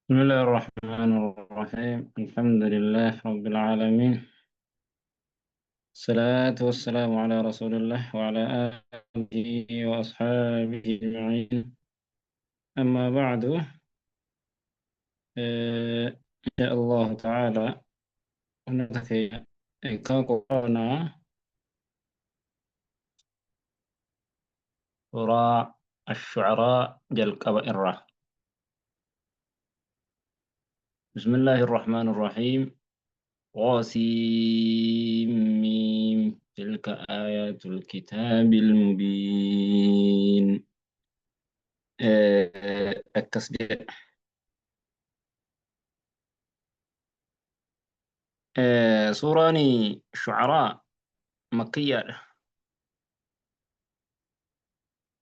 بسم الله الرحمن الرحيم. الحمد لله رب العالمين، الصلاة والسلام على رسول الله وعلى آله وأصحابه أجمعين. أما بعد، إن شاء الله تعالى قرأنا سورة الشعراء jalqaba irraa. بسم الله الرحمن الرحيم. طاسيم، تلك آيات الكتاب المبين. Akkas jedha. Suuraan Shucaraa makkiyyaadha.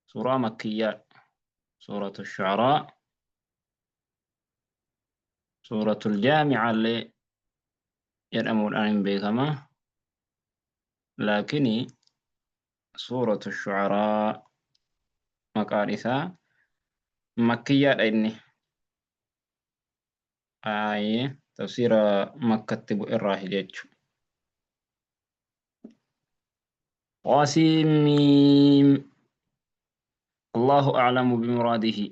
Suuraa makkiyyaa, suuratu Shucaraa, suuratul Jaamica illee jedhamuudhaan hin beekama. Laakini suuratu Shucaraa maqaan isaa makkiyyaadha inni. Aayee tafsiira makkatti bu'e irraa jechuudha. Qaasiimiim, Allahu a'lamu bimuraadihi.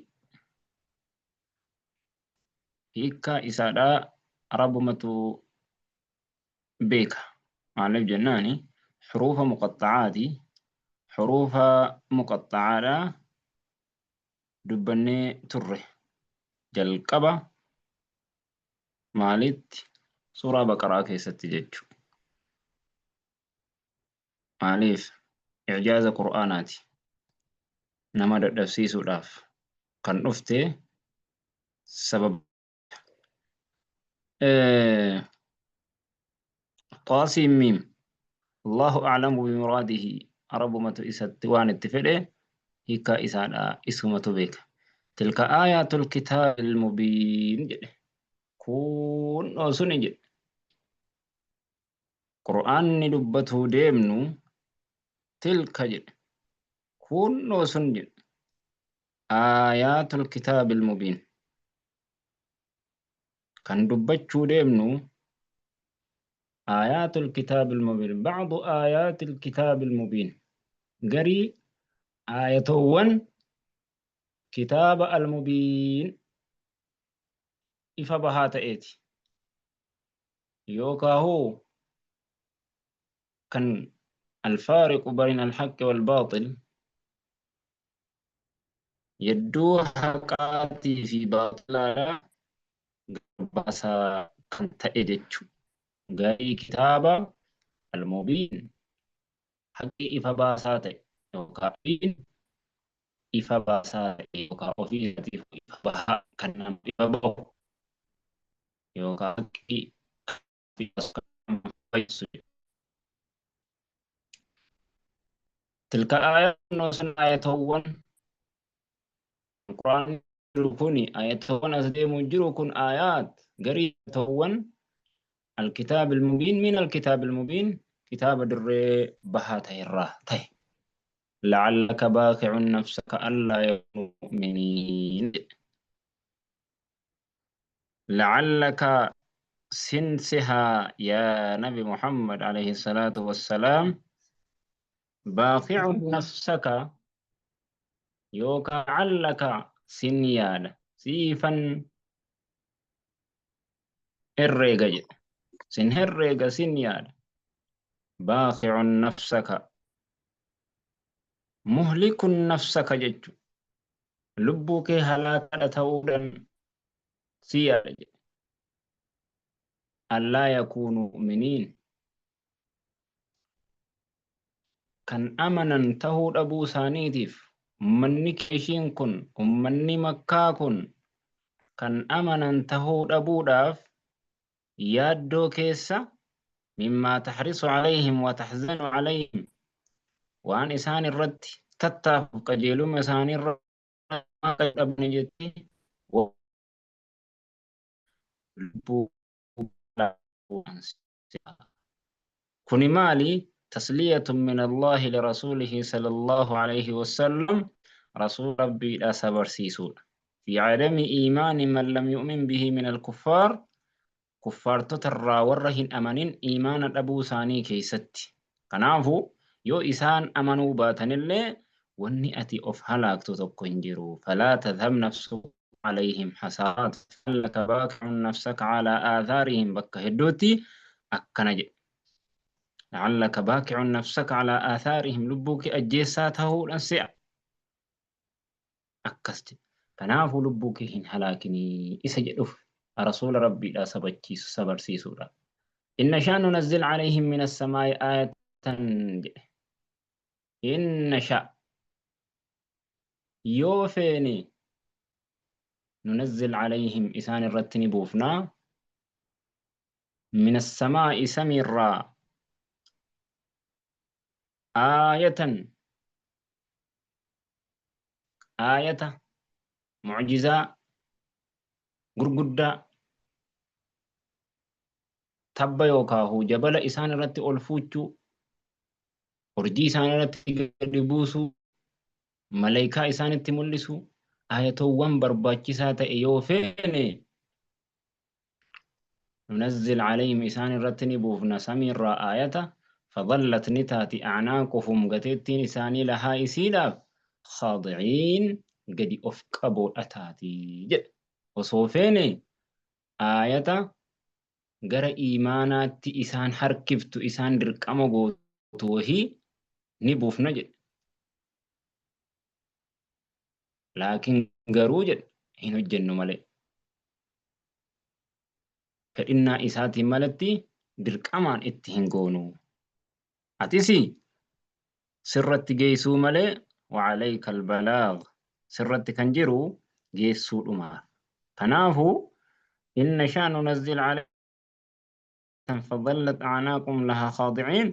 Hiikkaa isaadhaa Rabbumatu beeka. Maaliif jennaani, xuruufa muqaxxacaati. Xuruufa muqaxxacaadha dubbannee turre jalqaba maalitti, suuraa Baqaraa keessatti jechu. Maaliif? Icjaaza Qur'aanaati. Nama dadhabsiisuudhaaf kan dhufte sababa. Xaasiin miim, Allahu a'lamu bimuraadihi, Rabbumatu isatti waan itti fedhe hiikkaa isaadha isumatu beeka. Tilka aayaatul kitaabil mubiin jedhe. Kunnoo suni jedhe. Qur'aanni dubbatuu deemnu, tilka jedhe. Kunnoo sun jedhe. Aayaatul kitaabil mubiin. Kan dubbachuu deemnu aayaatul kitaabil mubiin. Ba'du aayaatil kitaabil mubiin. Garii aayatoowwan kitaaba al-mubiin ifa bahaa ta'eeti. Yookaahuu kan alfaariqu bayna alhaqqi walbaaxil, yedduu haqaatii fi baaxilaadhaa baasaa kan ta'e jechu. Garii kitaaba al-mubiin haqi ifa baasaa ta'e yookaan ifa baasaa ta'e yookaan ofii isaatiif ifa bahaa kan nama ifa bahu yookaan haqi fayyisu. Tilka aayatun sun ayatowwan Qur'aan jiru kun, ayatowwan as deemu jiru kun, ayaat garii ayatowwan alkitaab almubiin, min alkitaab almubiin, kitaaba dirree bahaa ta'e irraa ta'e. La'allaka baaqi'un nafsaka allaa yakunu mu'miniin. La'allaka sinsihaa yaa Nabi Muhammad alayhi salaatu wassalaam, baaqi'un nafsaka yookaan la'allaka sin yaada, siifan herreega jedhe, sin herreega, sin yaada. Baaqi'un nafsaka, muhlikun nafsaka jechu, lubbuu kee halaakadha ta'uudhaan si yaada jedhe. Allaa yakuunu mu'miniin, kan amanan tahuu dhabuu isaaniitiif, ummanni keeshiin kun, ummanni Makkaa kun kan amanan tahuu dhabuudhaaf yaaddoo keessa, mimmaa taxrisu calayhim wa taxzanu calayhim, waan isaan irratti tattaafuuf qajeeluma isaanii irra dhabne jettee lubbuu. Kuni maali? Tasliyatun min Allahi lirasuulihi sallallahu alayhi wasallam, rasuula Rabbiidha sabarsiisuudha. Fi adami iimaani man lam yu'min bihi min al-kuffaar, kuffaartota irraa warra hin amanin iimaana dhabuu isaanii keessatti. Kanaafu yoo isaan amanuu baatanillee wanni ati of halaaktu tokko hin jiru. Falaa tadhhab nafsuka alayhim hasaraat la'allaka baaki'un nafsaka alaa aathaarihim bakka hedduutti akkana jedhe. La'allaka baaki'un nafsaka alaa aathaarihim lubbuu kee ajjeessaa tahuudhan se'a. Akkas jedhe. Kanaafuu lubbuu kee hin halaakinii isa jedhuuf rasuula Rabbiidhaa sabachiisu sabarsiisuudha. Inna shaa nunazzil alayhim min as-samaa'i aayatan jedhe. Inna shaa yoo feene nunazzil alayhim isaan irratti ni buufnaa min as-samaa'i samiirraa aayatan aayata mu'jizaa gurguddaa tabba yookaahu jabala isaan irratti ol fuuchuu, urjii isaan irratti gadi buusuu, maleykaa isaanitti mul'isuu, aayatoowwan barbaachisaa ta'e yoo feene nunazzil alayhim isaan irratti ni buufna samiirraa aayata, fadallat ni taati a'naaquhum gateettiin isaanii lahaa isiidhaaf khaadi'iin gadi of qaboodha taati jedhe. Osoo feene aayata gara iimaanaatti isaan harkiftu isaan dirqama gootu wahii ni buufna jedhe. Laakiin garuu jedhe hin hojjennu malee. Fedhinnaa isaatiin malatti dirqamaan itti hin goonu. Atis sirratti geessuu malee wa'alayka albalaag sirratti kan jiru geessuudhuma. Kanaafuu inna shaa nunazzil alayka fadallat a'naaqum lahaa khaadi'iin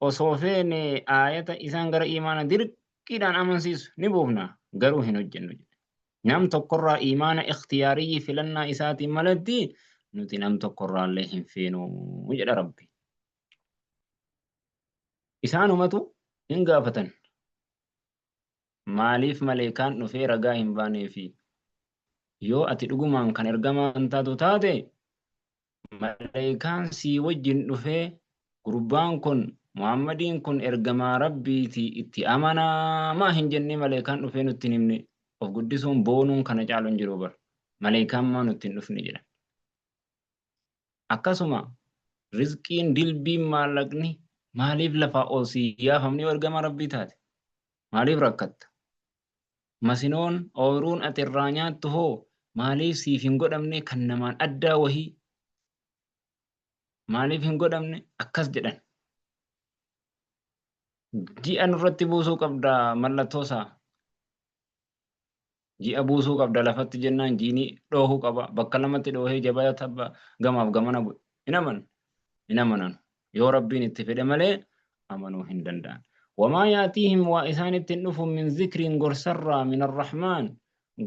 osoo feene aayata isaan gara iimaana dirqiidhaan amansiisu ni buufna garuu hin hojjennu jedhe. Nam tokkorraa iimaana ikhtiyaariyyi filannaa isaatiin malatti nuti nam tokkorraallee hin feenu jedha Rabbi. Isaanumatu hin gaafatan. Maaliif maleekaan dhufee ragaa hin baaneefi? Yoo ati dhugumaan kan ergamaa kan taatu taate, maleekaan sii wajjin dhufee gurbaan kun Muhammadiin kun ergamaa Rabbiiti itti amanaa maa hin jennee maleekaan dhufee nutti hin himne. Of guddisuun boonuun kana caalu hin jiru bar. Maleekaan maa nutti hin dhufne jedhan. Akkasuma rizqiin dilbiin maallaqni maaliif lafaa ol sii yaafamni yoo ergamaa Rabbii taate? Maaliif rakkatta? Masinoon ooyruun ati irraa nyaattu hoo maaliif siif hin godhamne kan namaan addaa wahii? Maaliif hin godhamne? Akkas jedhan. Ji'a nurratti buusuu qabda mallattoo isaa. Ji'a buusuu qabda lafatti jennaan jiini dhoohuu qaba. Bakka lamatti dhoohee jabala tabba gamaaf gamana bu'e. Hin amanu. Hin amanan. Yoo Rabbiin itti fedhe malee amanuu hin danda'an. Wamaa yaatiihim waa isaanitti hin dhufu min zikriin gorsarraa min arrahmaan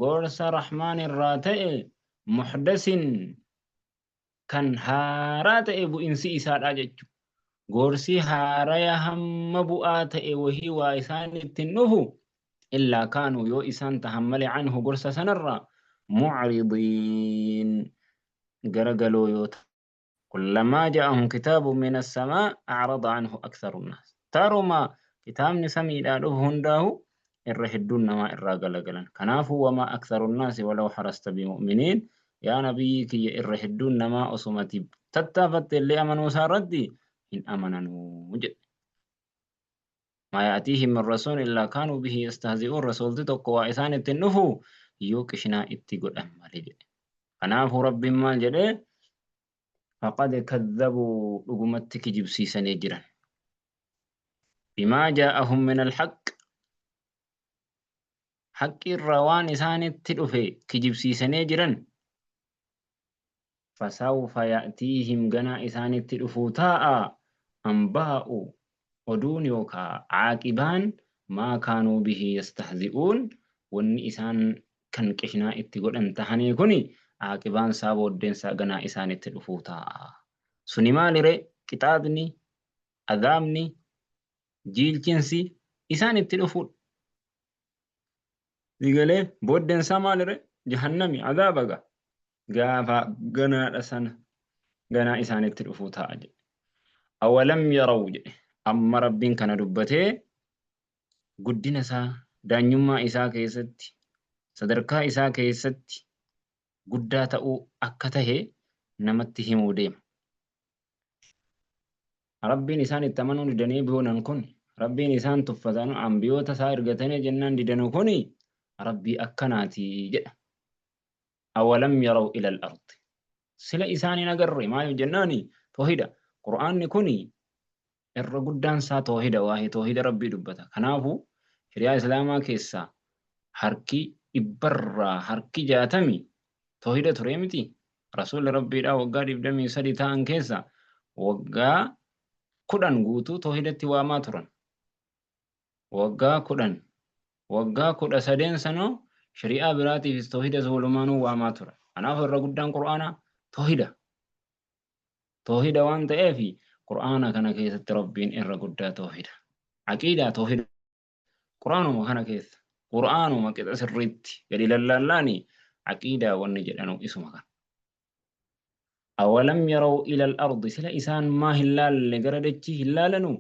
gorsa rahmaan irraa ta'e muhdasin kan haaraa ta'e bu'insi isaadha jechu. Gorsi haaraya hamma bu'aa ta'e wahii waa isaan ittiin dhufu illaa kaanuu yoo isaan tahan malee anhu gorsa sanarraa mucridiin garagaloo yoo ta'an. Kullamaa ja'ahum kitaabun min as-samaa a'rada anhu aktharu nnaas. Taruma kitaabni samiidhaa dhufu hundaahu irra hedduun namaa irraa galagalan. Kanaafuu wamaa aktharu nnaasi walaw harasta bimu'miniin yaa nabiyyii kiyya irra hedduun namaa osuma ati tattaafatte illee amanuu isaa irratti hin amananu jedhe. Maa ya'tiihim min rasuul illaa kaanuu bihi yastahzi'uun rasuulti tokko waa isaan itti hin dhufu yoo qishinaa itti godhan malee jedhe. Kanaafuu Rabbiin maal jedhe? Faqad kazzabuu dhugumatti kijibsiisanii jiran. Bimaa jaa'ahum min alhaq haqqi irraa waan isaanitti dhufe kijibsiisanii jiran. Fasawfa ya'tiihim ganaa isaanitti dhufuu taa'a anbaa'u oduun yookaa aaqibaan maa kaanuu bihi yastahzi'uun wanni isaan kan qishnaa itti godhan tahanii kuni aaqibaan isaa booddeen isaa ganaa isaanitti dhufuu taa'a. Suni maali ree? Qixaaxni, azaabni, jiilchinsi isaan itti dhufuudha. Sigalee booddeen isaa maali ree? Jahannami azaaba ga gaafa ganaadha sana ganaa isaanitti dhufuu ta'a jedhe. Awalam yaraw jedhe. Amma Rabbiin kana dubbatee guddina isaa, daanyummaa isaa keessatti, sadarkaa isaa keessatti guddaa ta'uu akka tahe namatti himuu deema. Rabbiin isaan itti amanuu didanii boonan kun, Rabbiin isaan tuffatan, anbiyoota isaa ergatanii jennaan didanu kuni Rabbii akkanaati jedha. Awalam yaraw ilal ardi. Sila isaan hin agarre maaliif jennaani toohida. Qur'aanni kuni irra guddaan isaa toohida, waa'ee toohida Rabbii dubbata. Kanaafu shari'aa Islaamaa keessaa harki dhibbarraa harki jaatami toohida turee miti. Rasuulli Rabbiidhaa waggaa 23 ta'an keessa waggaa 10 guutuu toohidatti waamaa turan. Waggaa 10, waggaa 13 sanoo shari'aa biraatiifis toohidas walumaanuu waamaa ture. Kanaafuu irra guddaan Qur'aanaa toohida. Toohida waan ta'eef Qur'aana kana keessatti Rabbiin irra guddaa toohida. Aqiidaa toohida. Qur'aanuma kana keessa Qur'aanuma qixa sirriitti gadi lallaallaani aqiidaa wanni jedhanu isuma kana. Awalam yaraw ila al-ardi, sila isaan maa hin laalle, gara dachii hin laalanu?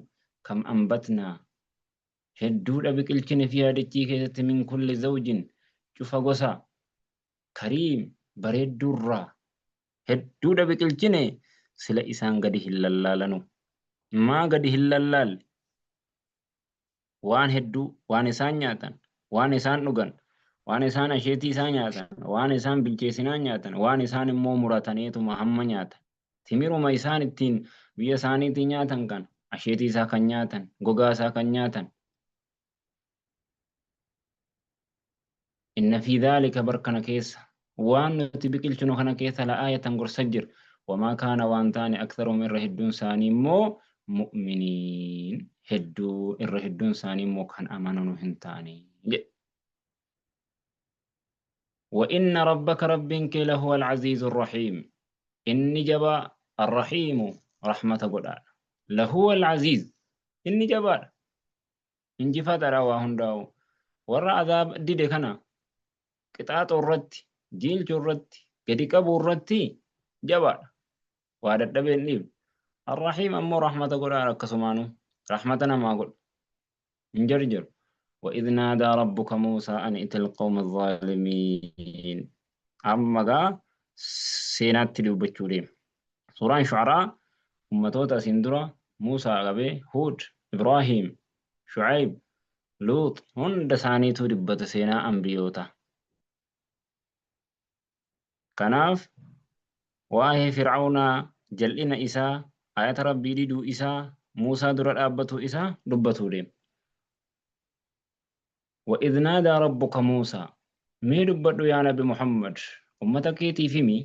Kam ambatnaa, hedduudha biqilchine, fiihaa dachii keessatti, min kulli zawjin, cufa gosa, kariim, bareedduurraa hedduudha biqilchine, sila isaan gadi hin lallaalanu? Maa gadi hin lallaalle? Waan hedduu, waan isaan nyaatan, waan isaan dhugan, waan isaan asheetii isaa nyaatan, waan isaan bilcheessinaan nyaatan, waan isaan immoo murataniituma hamma nyaatan. Timiruma isaan ittiin biyya isaaniitii nyaatan kana, asheetii isaa kan nyaatan, gogaa isaa kan nyaatan. Inna fi dhaalika, bar kana keessa, waan nuti biqilchinu kana keessa, la'aayatan, gorsa jira. Wamaa kaana, waan taane, aktharuhum, irra hedduun isaanii immoo, mu'miniin, hedduu irra hedduun isaanii immoo kan amananu hin taane jedhe. Wa inna rabbaka, rabbiin kee, lahuwa al-aziizu rahiim, inni jabaa, arrahiimu, rahmata godhaadha. Lahuwa al-aziiz, inni jabaadha. Injifataadha waa hundaa'u. Warra azaaba dide kana qixaaxuu irratti, jiilchuu irratti, gadi qabuu irratti jabaadha. Waa dadhabee hin dhiibne. Arrahiim ammoo rahmata godhaadha, akkasumaanuu rahmata namaa godha. Hin jarjaru. وإذ نادى ربك موسى أن ائت القوم الظالمين. Amma gaa seenaatti dubbachuu deema. Suuraan Shu'araa ummatoota asiin dura Muusaa qabee Huud, Ibraahiim, Shu'ayb, Luux hunda isaaniituu dubbata, seenaa anbiyootaa. Kanaaf waa'ee Fir'awnaa, jal'ina isaa, ayata Rabbii diduu isaa, Muusaa dura dhaabbatuu isaa dubbatuu deema. Wa'idh naadaa rabbuka Muusaa, mee dubbadhu yaa nabi Muhammad ummata keetiif himi,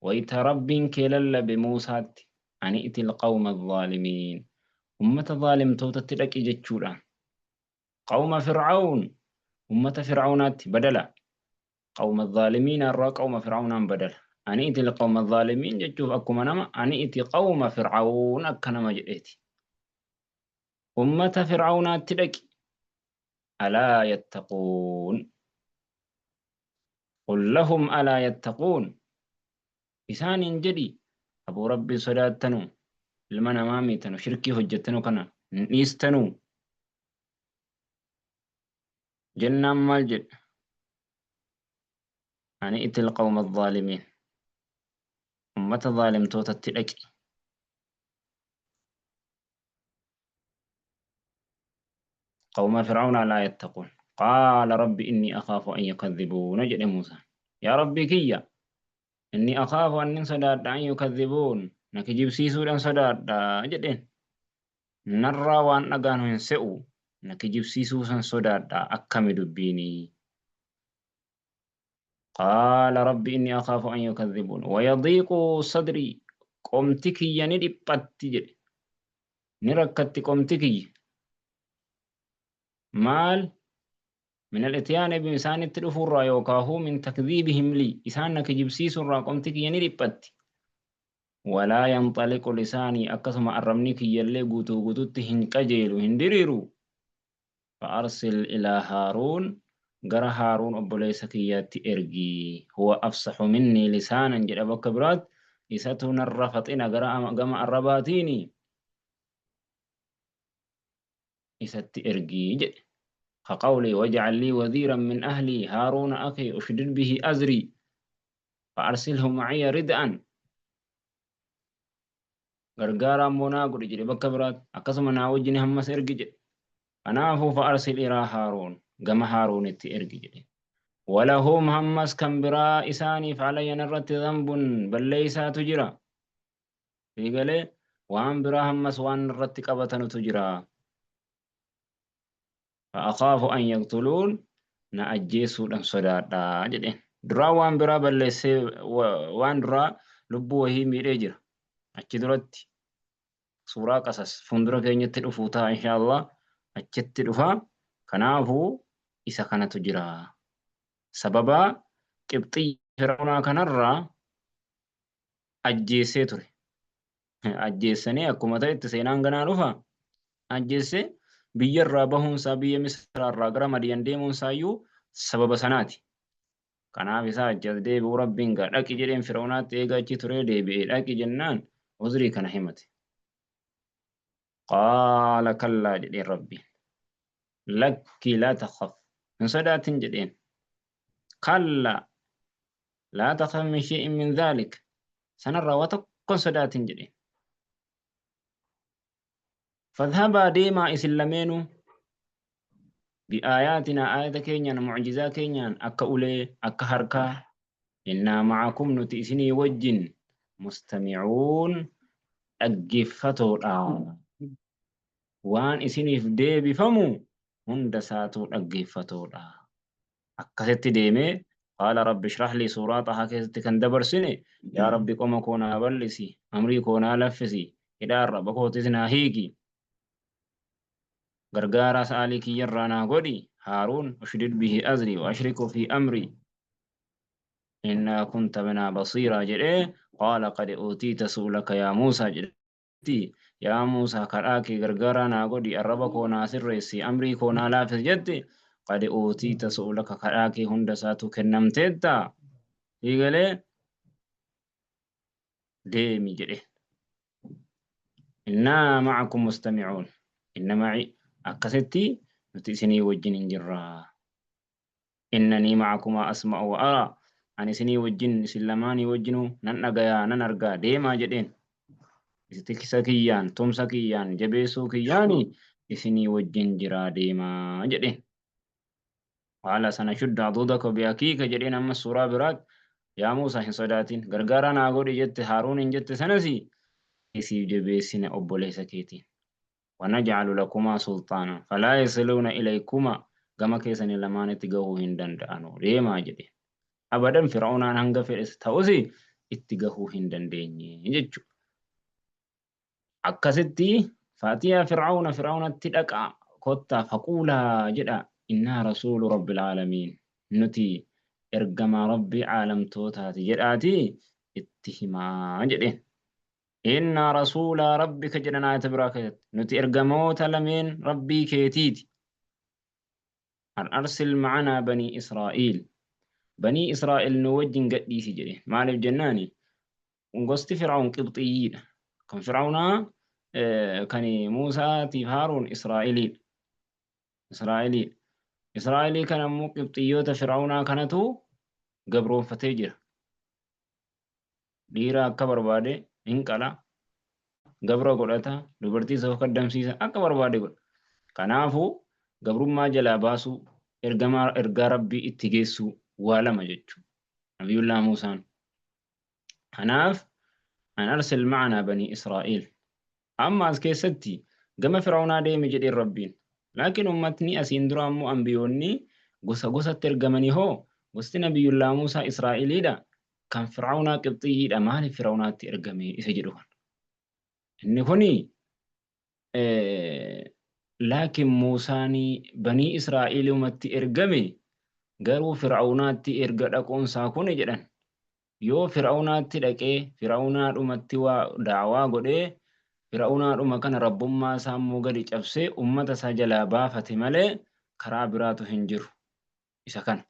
wayta Rabbiin kee lallabe Muusaatti, ani i'til qawma azzaalimiin, ummata zaalimtootatti dhaqi jechuudhaan. Qawma Fir'awn, ummata Fir'awnaatti badala. Qawma azzaalimiina irraa qawma Fir'awnaan badala. Ani i'til qawma azzaalimiin jechuuf akkuma nama ani i'ti qawma Fir'awn akka nama jedheeti. Ummata Fir'awnaatti dhaqi. Alaa yattaquun. Qul lahum alaa yattaquun. Isaaniin jedhi, aboo Rabbiin sodaattanu, ilma namaa miitanu, shirkii hojjettanu kana hin dhiistanu jennaan maal jedhe? Ani itil qawma zaalimiin, ummata zaalimtootatti dhaqi. Qawma Fir'awnaa laa yattaquun. Qaala rabbi innii akhaafu an yukadhibuuna jedhe Muusaan. Yaa Rabbii kiyya, innii akhaafu, annin sodaadha, an yukadhibuun, na kijibsiisuudhan sodaadha jedheen. Narraa waan dhagaanu hin se'u, na kijibsiisuusan sodaadha, akkami dubbiinii? Qaala rabbi inni akhaafu an yukadhibuun wayadiiqu sadrii, qomti kiyya ni dhiphatti jedhe. Ni rakkatti qomti kiyya. Maal? Min al-ityaani bihim, isaanitti dhufuurraa, yookaahuu min takdhiibihim lii, isaan na kijibsiisuurraa qomti kiyya ni dhiphatti. Walaa yanxaliqu lisaanii, akkasuma arrabni kiyyallee guutuu guututti hin qajeelu, hin diriiru. Fa'arsil ilaa Haaruun, Gara Haaruun obboleessa kiyyaatti ergi. Huwa afsahu minnii lisaanan jedha bakka biraatti isatu narra faxina gara gama arrabaatiini isatti ergi jedhe. Ka qawlii waj'al lii waziiran min ahlii haaruuna akii ushdud bihi azrii fa arsilhu maciya rid'an gargaaraa immoo naa godhi jedhe bakka biraatti akkasuma naa wajjin hammas ergi jedhe. Kanaafuu fa arsil ilaa Haaruun gama Haaruunitti ergi jedhe. Walahum hammas kan biraa isaaniif alayya narratti dhanbun balleeysaatu jira. Sii galee waan biraa hammas waan narratti qabatanutu jira. Fa akhaafu an yaqtuluun na ajjeesuudhan sodaadha jedheen. Duraa waan biraa balleessee waan duraa lubbuu wahii miidhee jira. Achi duratti suuraa qasas fuuldura keenyatti dhufuu ta'a insha Allah achitti dhufa. Kanaafuu isa kanatu jira. Sababa qibxii Fir'aunaa kanarraa ajjeessee ture. Ajjeessanii akkuma ta'etti seenaan ganaa dhufa. Ajjeessee biyya irraa bahuunsaa biyya Misraa irraa gara Madiyan deemuunsaa iyyuu sababa sanaati. Kanaaf isaa achi as deebi'uu Rabbiin gaa dhaqi jedheen Fir'aunaatti eega achi turee deebi'ee dhaqi jennaan uzrii kana himate. Qaala kallaa jedheen Rabbiin. Lakki laa takhaf hin sodaatin jedheen. Kallaa laa takhaf min shay'in min dhaalik sanarraa waa tokko hin sodaatin jedheen. Fadhhabaa deemaa isin lameenuu bi'aayaatinaa aayata keenyaan mu'jizaa keenyaan akka ulee akka harkaa innaa ma'akum nuti isinii wajjin mustami'uun dhaggeeffatoodha. Waan isiniif deebifamu hunda isaatuu dhaggeeffatoodha. Akkasitti deemee qaala rabbi ishrah lii suuraa xahaa keessatti kan dabarsine yaa rabbi qoma koo naa bal'isi amrii koo naa laffisi hidhaa arraba kootis naa hiiki gargaaraa sa'aalii kiyyarraa naa godhi haaruun ushdid bihi azrii wa ashriku fi amrii innaa kunta binaa basiiraa jedhee qaala qad uutiita su'laka yaa Muusaa jedhe tti, Yaa Muusaa kadhaa kee gargaaraa naa godhi, arraba koo naa sirreessi, amrii koo naa laaffisi jette, qad uutiita su'laka kadhaa kee hunda isaatuu kennamteetta. Sii galee? Deemi jedheen. Innaa ma'akum mustami'uun. Inna ma'i akkasitti nuti isinii wajjin hin jirra. Innanii ma'akumaa asma'u wa araa. Ani isinii wajjin isin lamaanii wajjinuu nan dhagayaa nan argaa deemaa jedheen. Tiksa kiyyaan, tumsa kiyyaan, jabeessuu kiyyaani isinii wajjin jiraa deemaa jedheen. Qaala sanashuddu adudaka biakiika jedheen ammas suuraa biraatti yaa Muusaa hin sodaatin gargaaraa naa godhi jette Haaruuniin jette sanasi siif jabeessina obboleessa keetiin. Wanaj'alu lakumaa sulxaana falaa yasiluuna ilaykumaa gama keessanii lamaanitti gahuu hin danda'anu deemaa jedheen. Abadan Fir'awnaan hanga fedhes ta'us itti gahuu hin dandeenye jechuudha. Akkasitti faatiyaa Fir'awna Fir'awnatti dhaqaa kottaa faquulaa jedha innaa rasuulu rabbil aalamiin nuti ergamaa rabbii aalamtootaati jedhaatii itti himaa jedheen. Innaa rasuulaa rabbika jedhan aayata biraa keessatti. Nuti ergamoota lameen rabbii keetiiti. An arsil ma'anaa banii Israa'iil. Banii Israa'el nu wajjin gadhiisi jedhe. Maaliif jennaani? Gosti Fir'aun Qibxiyyiidha. Kan Fir'aunaa kan Muusaatiif Haaruun Israa'eliidha. Israa'eliidha. Israa'elii kana immoo Qibxiyyoota Fir'aunaa kanatu gabroonfatee jira. Dhiira akka barbaade hin qala, gabra godhata, dubartii isa of kaddamsiisa, akka barbaade godha. Kanaafuu gabrummaa jalaa baasuu, ergamaa ergaa Rabbii itti geessuu waa lama jechuudha. Nabiyullaa Muusaan. Kanaaf an arsil ma'anaa banii Israa'iil. Amma as keessatti gama Fir'awnaa deemi jedheen Rabbiin. Laakiin ummatni asiin dura ammoo anbiyoonni gosa gosatti ergamanii hoo gosti Nabiyyullaa Muusaa Israa'iliidha kan Fir'awnaa Qibxiyyiidha maaliif Fir'awnaatti ergame isa jedhu kana. Inni kuni laakiin Muusaan banii Israa'iliumatti ergame garuu Fir'awnaatti erga dhaquunsaa kuni jedhan. Yoo Fir'awnaatti dhaqee Fir'awnaadhumatti waa da'awaa godhee Fir'awnaadhuma kana rabbummaa isaa immoo gadi cabsee ummata isaa jalaa baafate malee karaa biraatu hin jiru. Isa kana.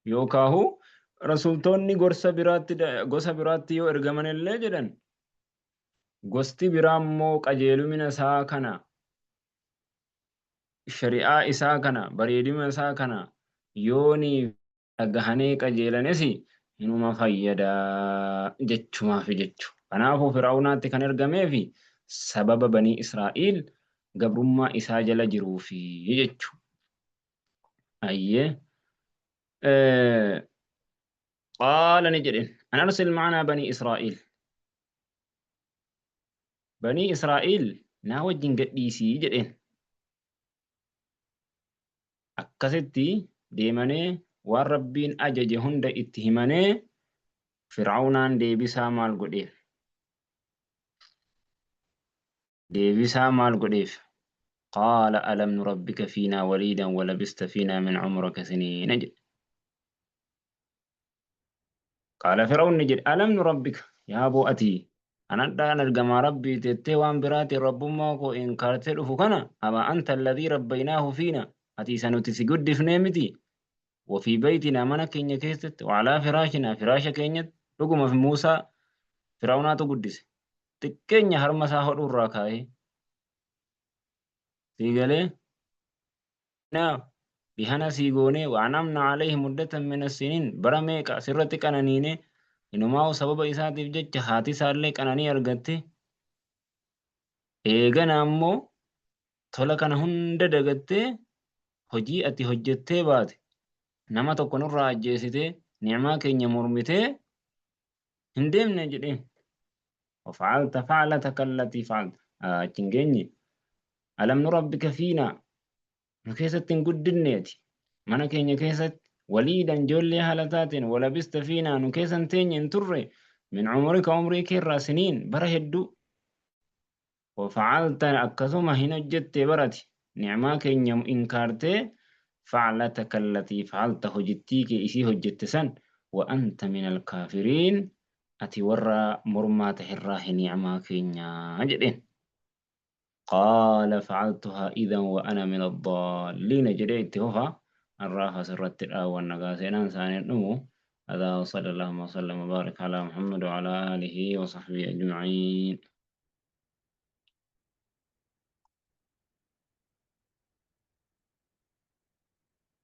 Yookaahu rasuultoonni gorsa biraatti gosa biraatti yoo ergamanillee jedhan gosti biraa immoo qajeelumina isaa kana shari'aa isaa kana bareedina isaa kana yoonii dhagahanee qajeelanis hinuma fayyada jechumaafi jechu. Kanaafuu Fir'awnaatti kan ergameefi sababa Banii Israa'iil gabrummaa isaa jala jiruufi jechu. Ayyee. Qaala ni jedheen an arsil ma'anaa Banii Israa'iil. Banii Israa'iil naa wajjin gadhiisii jedheen. Akkasitti deemanee waan Rabbiin ajaje hunda itti himanee Fir'awnaan deebisaa maal godheef? Deebisaa maal godheef? Qaala alam nurabbika fiinaa waliidan walabista fiinaa min umrika siniina jedhe. Qaala Fir'awn ni jedhe, Alam nurabbika, yaa boo ati anadhaan ergamaa Rabbii tettee waan biraatiin Rabbummaa koo inkaartee dhufu kana, ama anta alladhii rabbaynaahu fiina, ati isa nuti si guddifnee miti, wa fii baytinaa mana keenya keessatti, wa alaa firaashinaa firaasha keenyatti, dhuguma Muusaa Fir'awnaatu guddise, xiqqeenya harma isaa hodhuurraa kaa'ee, sii galee? Dhihana sii goonee wa an'amna alayhi muddatan min as-siniin bara meeqa sirratti qananiine inumaa'u sababa isaatiif jecha haati isaallee qananii argatte eegana ammoo tola kana hunda dagattee hojii ati hojjettee baate nama tokko nurraa ajjeesitee ni'maa keenya mormitee hin deemne jedheen. Wafa'alta fa'alataka allatii fa'alta. Achi hin geenye. Alam nurabbika fiinaa. Nu keessatti hin guddinneeti. Mana keenya keessatti waliidan ijoollee haala taateen walabista fiinaa nu keessa hin teenye hin turre min umurika umrii keerraa siniin bara hedduu. Wafa'alta akkasuma hin hojjette barati ni'maa keenya inkaartee fa'alataka allatii fa'alta hojittii kee isii hojjette san wa anta minal kaafiriin ati warra mormaa taherraahi ni'maa keenya jedheen. Qaala fa'altuhaa idan wa ana min addaalliina jedhee itti fufa. Har'aaf asirratti dhaawwanna gaa seenaan isaanii hin dhumu. Hadaa wa sallallahu wa sallam wa baaraka alaa Muhammad wa alaa aalihi wa sahbihi ajma'iin.